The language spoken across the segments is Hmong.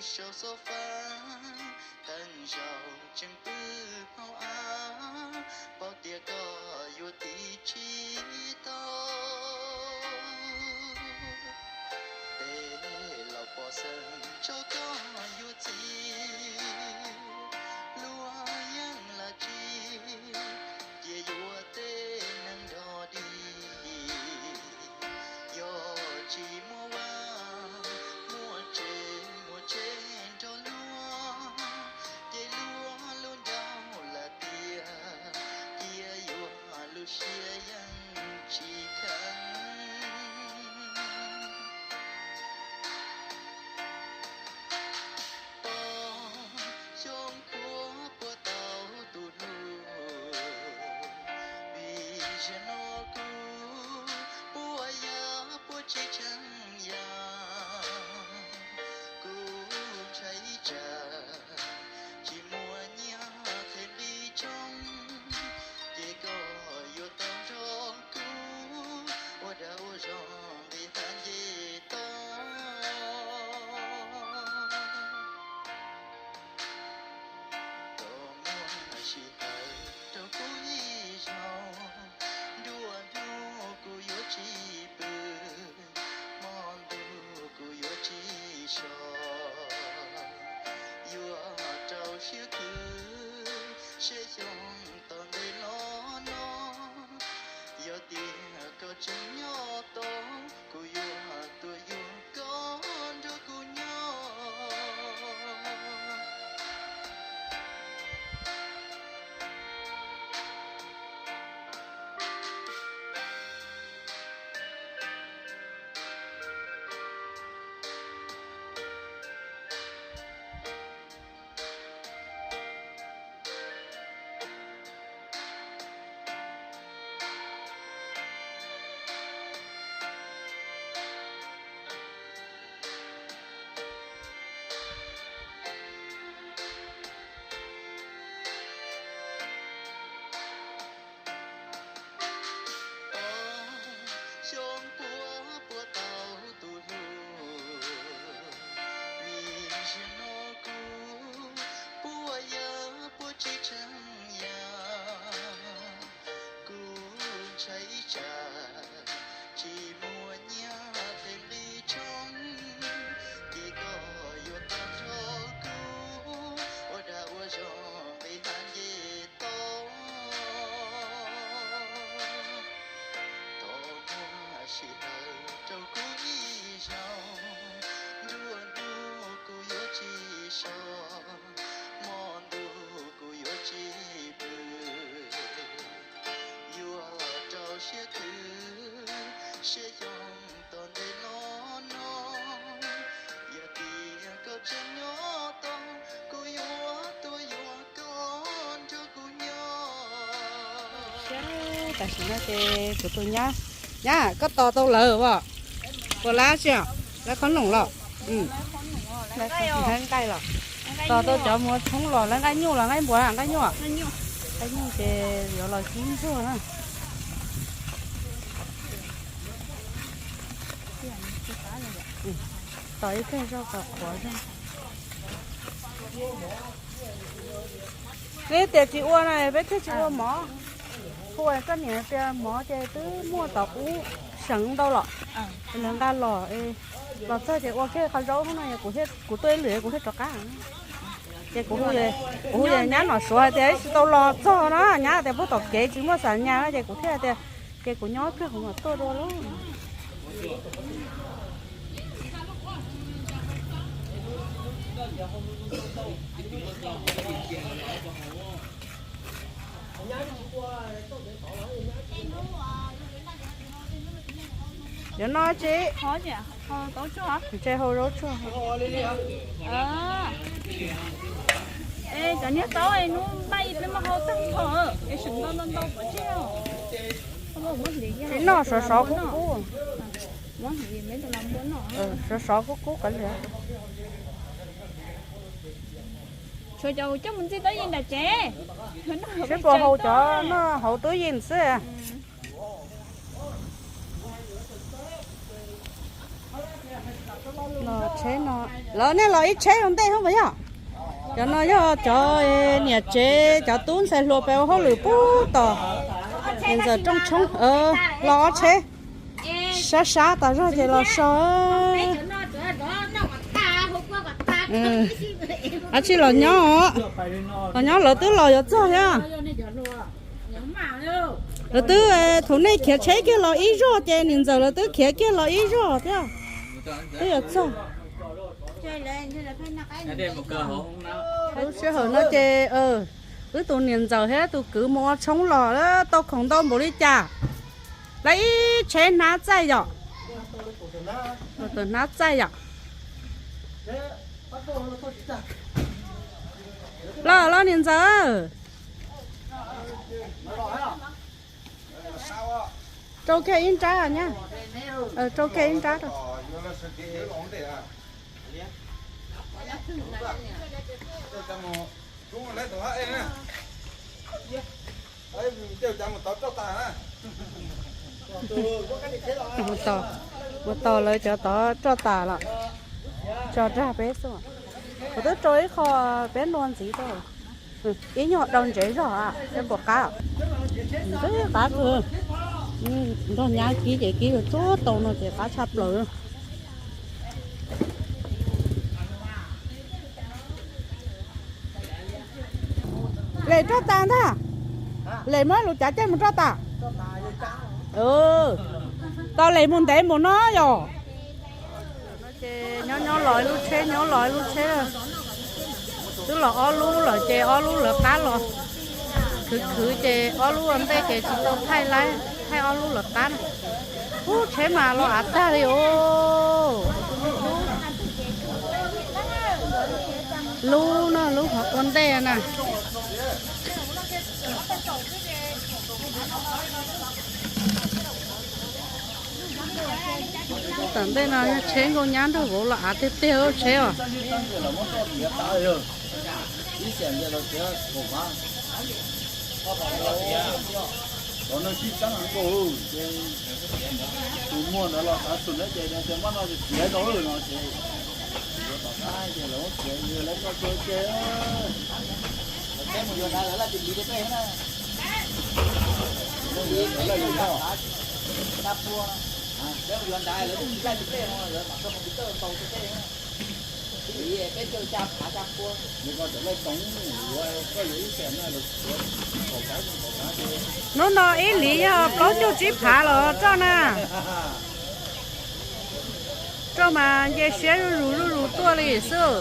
Saum xov fab teem zaum tseem pw hauv av, paub tias koj yuav tiv tsis tau. Tej laus pom xeem tsaug koj yuav txiv, luag yeej lam tsis cia yuav tej neeg dog dig. Yog tsis muaj vaj muaj tsev muaj tsev nrog luag, ces luag lub nraug lam tias cia yuav lub siab yeej tsis kheev. Tau xyoo puas puas tau tus hlub, vim zaum no kuv puas yog puas tsis tseem yog. Kuv ntshai tsam tsis muaj nyiaj them nqi tshoob, ces koj yuav tau nrog kuv ua dag ua zog nqis hav nce toj. Koj muab sij hawm rau kuv ib zaug, nruab hnub kuv yuav tsis pw, hmo ntuj kuv yuav tsis so, yuav rau siab khwv seb xyoo tom ntej no no, yog tias koj tseem nyob tos, kuv yuav tuaj yuav koj nrog kuv nyob. Tau xyoo puas puas tau tus hlub, vim zaum no kuv puas yog puas tsis tseem yog. Kuv ntshai tsam tsis muaj nyiaj them nqi tshoob, ces koj yuav tau nrog kuv ua dag ua zog nqis hav nce toj. Thov muab sij hawm rau kuv ib zaug, nruab hnub kuv yuav tsis so, hmo ntuj kuv yuav tsis pw, yuav rau siab khwv seb xyoo tom ntej no no, yog tias koj tseem nyob tos, kuv yuav tuaj yuav koj nrog kuv nyob. Tam sim no ces kuv tus nyab, nyab koj tos tau lawm os? Puas lab tsi? Lab qhob noom los? Lab nqaij los? Tos tau cov muas tshoob los, lab nqaij nyuj los nqaij npua? Nqaij nyuj. Nqaij nyuj ces yuav los sib ntsuag na. Tos ib pliag zog kom qhuav zog. Neb tias tsis ua no peb thiaj tsis ua mov. Hu koj niam tias mov ces twb muaj tom ub seev ntau los, lawv nqa los, los txog ces ua kiag qhov zaub no, kuv tuaj ib lwm kuv thiaj rov qab. Ces kuv hu, kuv hu nyab Nom Suav hais tias tsis tau los txog na, nyab tias pub tom kev tsis muaj xam nyas na, ces kuv thiaj tias ces kuv nyob pliag kuv mam tuaj dua lauj. Yuav noj tsi? Ntshe hau zaub tsuag. Cov niag taub hnub npaj ib pliag muab hau tag nrho, es seem ntau ntau ntau pov tseg. Tsis noj, sov sov kub kub. Sov sov kub kub qab li. Tshuav cov coj mus ntxig tub yees nram tsev. Seb puas haus cov noj hauv tub yees xwb. No Tsheb no, lawv nej los ib tsheb ua ntej hov mas yog. Cov no yog cov niam tsev cov tub ntxhais hluas pem ua hauj lwm pub tos. Niam ntxawm rooj tshoob los ob tsheb, sab sab tas zog ces los so. Ab tsi los nyob, los nyob lawv twb los yuav txog thiab. Lawv twb, thaum nej khiav tsheb kiag los ib zog ces niam ntxawm lawv twb khiav kiag los ib zog thiab. Twb yuav txog. Lub sij hawm no ces wb tus niam ntxawm thiab tus kwv mus ua tshoob los tau khoom ntau npaum li cas. Lawv ib tsheb hnab txaij yom. Tus hnab txaij yom. Los los niam ntxawm. Rau kiag ib nrab nyab. Rau kiag ib nrab rau. Mus tos lawv cov tod roj tas los tso rau peb xwb. Kuv twb rau ib qho peb nua ntxiv rau. Ib nyuag dau ntsev zog, peb puas qab? Twb qab kawg. Nrog nyab kib ces kib tsuag tau no ces qab tshaj plaws. Lem roj tas ntag. Lem muab lus cav caij mus roj tas. Tau lem mus ntev mus no yom. Ces nyob nyob los ib lub tsheb, nyob los ib lub tsheb. Twb los ob lub lawm ces ob lub lawv qab los. Khwv khwv ces ob lub ua ntej ces tsis tau thaij laib, thaij ob lub lawv qab na. Ub, tsheb mas los av tag li os. Lub no, lub qhov ua ntej na. Tom ntej no yog tsheb nkauj nyab nraug vauv los av tiag tiag tsheb os. Tus muag ntawd los xav xum na ces tias muab no txiav rau no ces yuav tom qab ces lawv muab txiav, lawv tso tseg. Lawv mus yuav ntawd lawv laj tis lis tej na. Lawv mus yuav ntawd lawv laj tis tej no lawv mam tso computer ntaus tej tej na. Ib lis peb caug xya phav xya pua. Hnub no ib lis yog plaub caug tsib phav los roj na. Roj mas nce siab zuj zus zuj zus tuaj li xwb.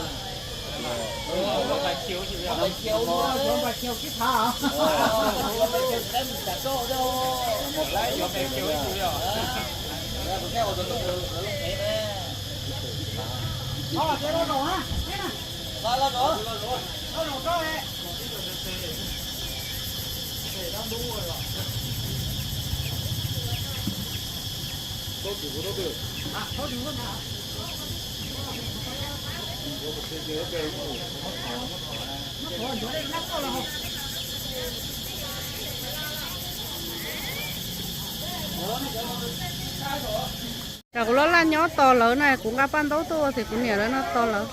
Tsam kuv laj laj nyob tos lawv na, kuv nqa paj ntaub tuaj ua ces kuv niam lawv no tos lawv.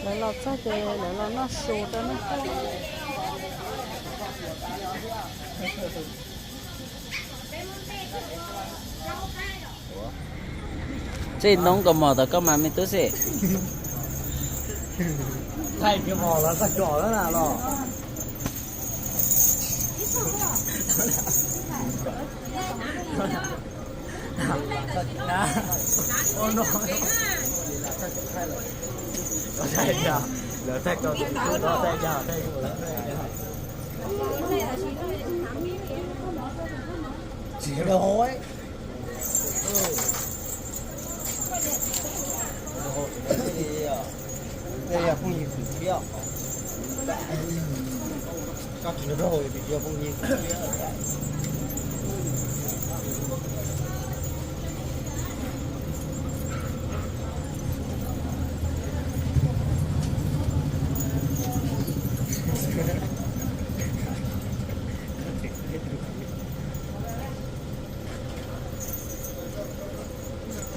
Lawv los txog ces lawv los noj su rau na. Txij hnub koj mos tau koj mas me tub xwb. Thaij kiag mos los koj tsom lawm na los.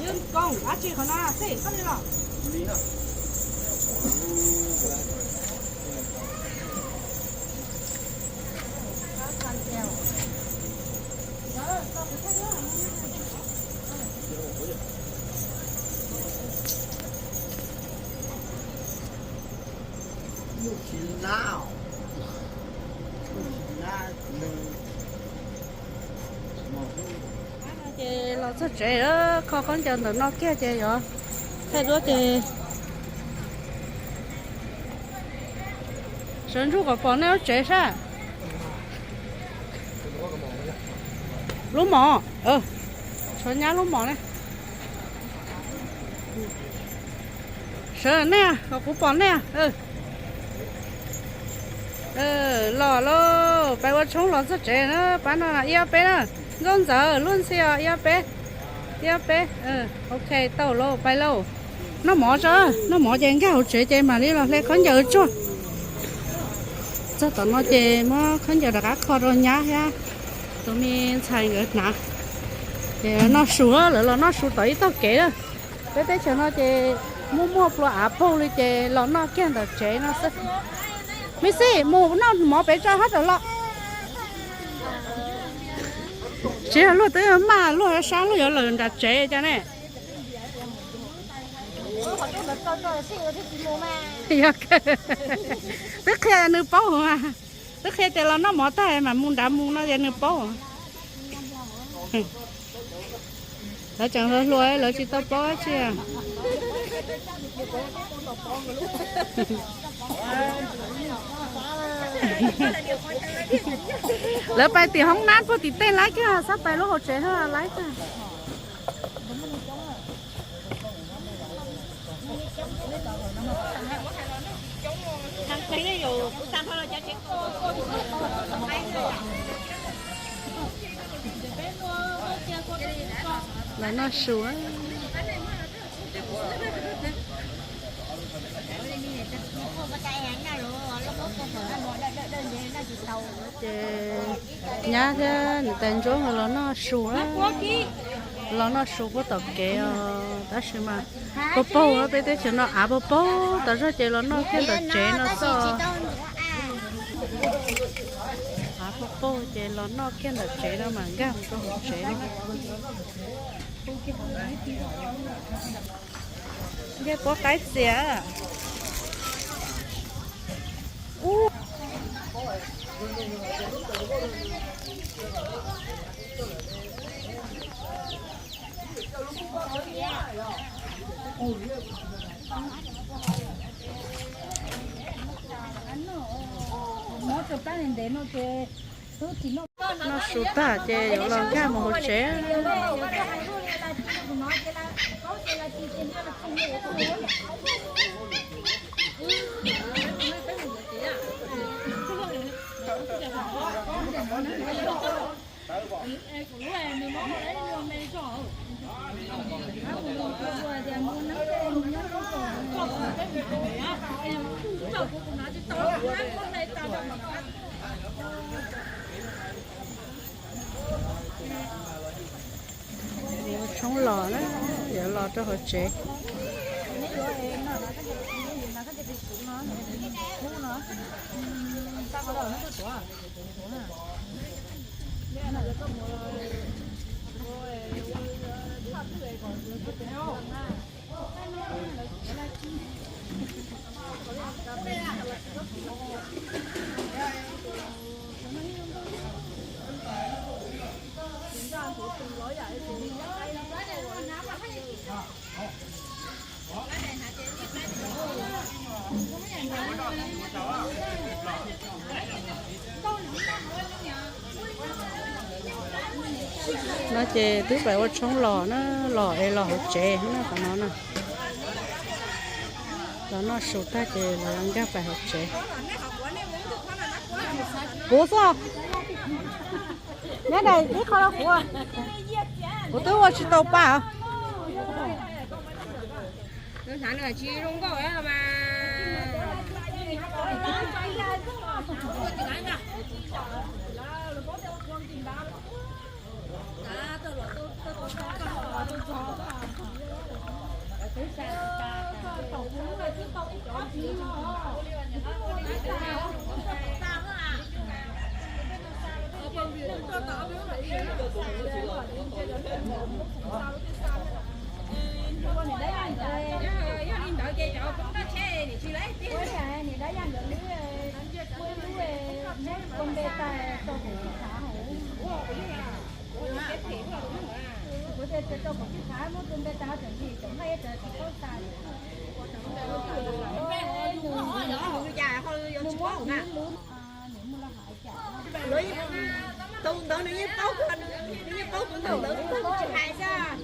Yog koom dab tsi qhov no xij txhob li los. Ces los txog tsev, kho khaub ncaws ntawm no kiag ces yuav thaij duab ces sawv ntsug kom pom nej lub tsev sab. Lub mom, tshuav nyab lub mom ne. Sawv nej kom kuv pom nej. Los lauj, pais ua tshoob los txog tsev na, pab no ib ob peb na. Nkauj Ntxawm, Luj Ntxhi os, ib ob peb, ib ob peb. Ok, tau lauj, pais lauj. Noj mov tso, noj mov ces nkag hauv tsev ces mam li los hle khaub ncaws tsuag. Txog tom no ces muab khaub ncaws rov qab kho rau nyab thiab tus me ntxhais nkawd hnav. Ces noj su, lawv los noj su tom ib tog kev na. Peb teb chaws no ces muaj muaj plua av paug li ces los noj kiag ntawm tsev no xwb. Me xij, mus noj mov pem tso hab rov los. Tsis yog luag twb maj luag sab luag yuav lawm nram tsev cas ne. Yog, twb qhia nws paub mas, twb qhia tias los noj mov tag mam mus nrad mus no ces nws paub. Lawv tseem hluas hluas lawv tsis tau paub dab tsi. Lawv pais tim hoob nab puag tim tej laib kiag, xab pais lub hauv tsev laib kiag. Los noj su. Ces nyab thiab niam tais Ntsuab nkawd los noj su, los noj su puag tom kev os. Tab sis mas paug paug, peb teb chaws no av paug paug tas zog ces los noj kiag ntawm tsev no xwb. Av paug paug ces los noj kiag ntawm tsev no mas nkag mus rau hauv tsev. Yog puab qaib txias. Noj su tag ces yuav los nkag mus hauv tsev. Tshoob los na, yuav los rau hauv tsev. No ces twb pais ua tshoob los na, los es los hauv tsev na qhov no na. Los noj su tag ces los nkag pais hauv tsev. Kuv xwb. Nyob daim ib qho rau kuv. Kuv twb ua tsis tau pa. Yog li ntawd ces cov poob toj tsheb nim tsis lawm tiag. Tus ntawd nws yeej paub, nws yeej paub tus ntawd, nws yeej paub tus ntawd tsis hais xwb.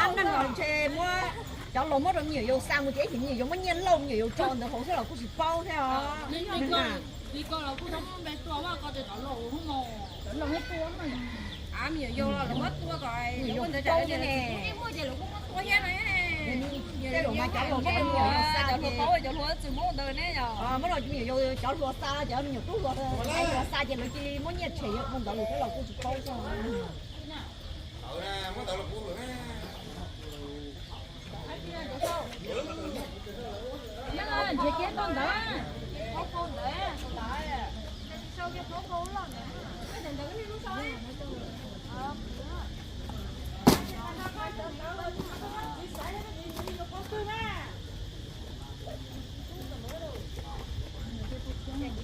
Ab, neeg los ntshe muab cov laus muab rau me nyuam yaus xa mus ces ib chim me nyuam yaus muab nyiaj lauj me nyuam yaus tso ntawd hauv xwb los kuj tsis paub thiab os. Me nyuam yaus los muab tua kom ua ntawd ces lawv kuj muab tua thiab no. Tej zaum mas cov laus muab rau me nyuam yaus xa, cov hluas paub, cov hluas txwm muab ntawd ne yog muab rau me nyuam yaus cov hluas xa, cov me nyuam tub hluas xa ces lawv cia li muab nyiaj tshem ua ntawd lawm thiab los kuj tsis paub xwb.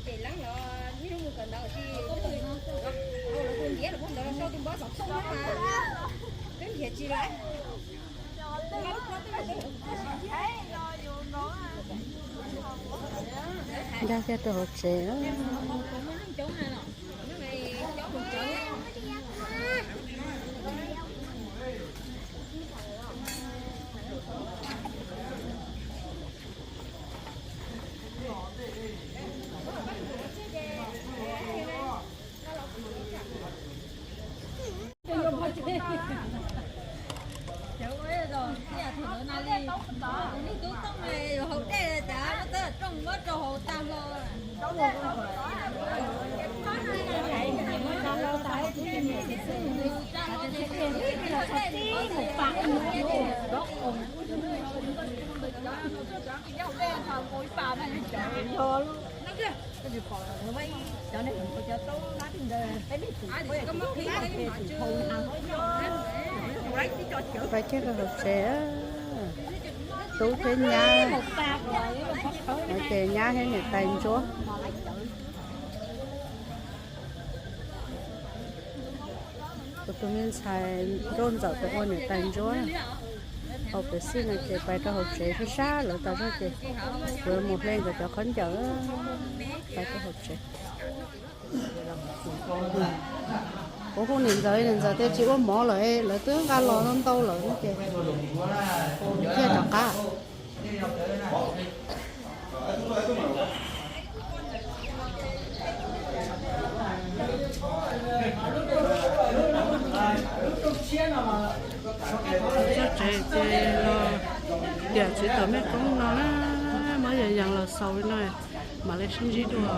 Ces leej los ib hnub mus kawm ntawv, tus ntiav los pog ntawd los sau tus npawb xov tooj mas twb nrhiav tsis lawm. Nkag kiag rau hauv tsev. Pais kiag rau hauv tsev, tub thiab nyab, ces nyab thiab niam tais ntsuab. Kuv tus me ntxhais Nkauj Ntxawm tus ua niam tais ntsuab hauv pem xij no ces pais rau hauv tsev sab sab lawv tas zog ces kuv mus hle nkawd cov khaub ncaws pais rau hauv tsev. Kuv hu niam ntxawm, niam ntxawm tias tsis ua mov lawm, lawv twb nqa los ntau ntau lawm no ces thiaj rov qab. Txog tsev ces los tiam txiv tom mej koob no na, muab yas yas los xaus li no, mam li sib ntsib dua.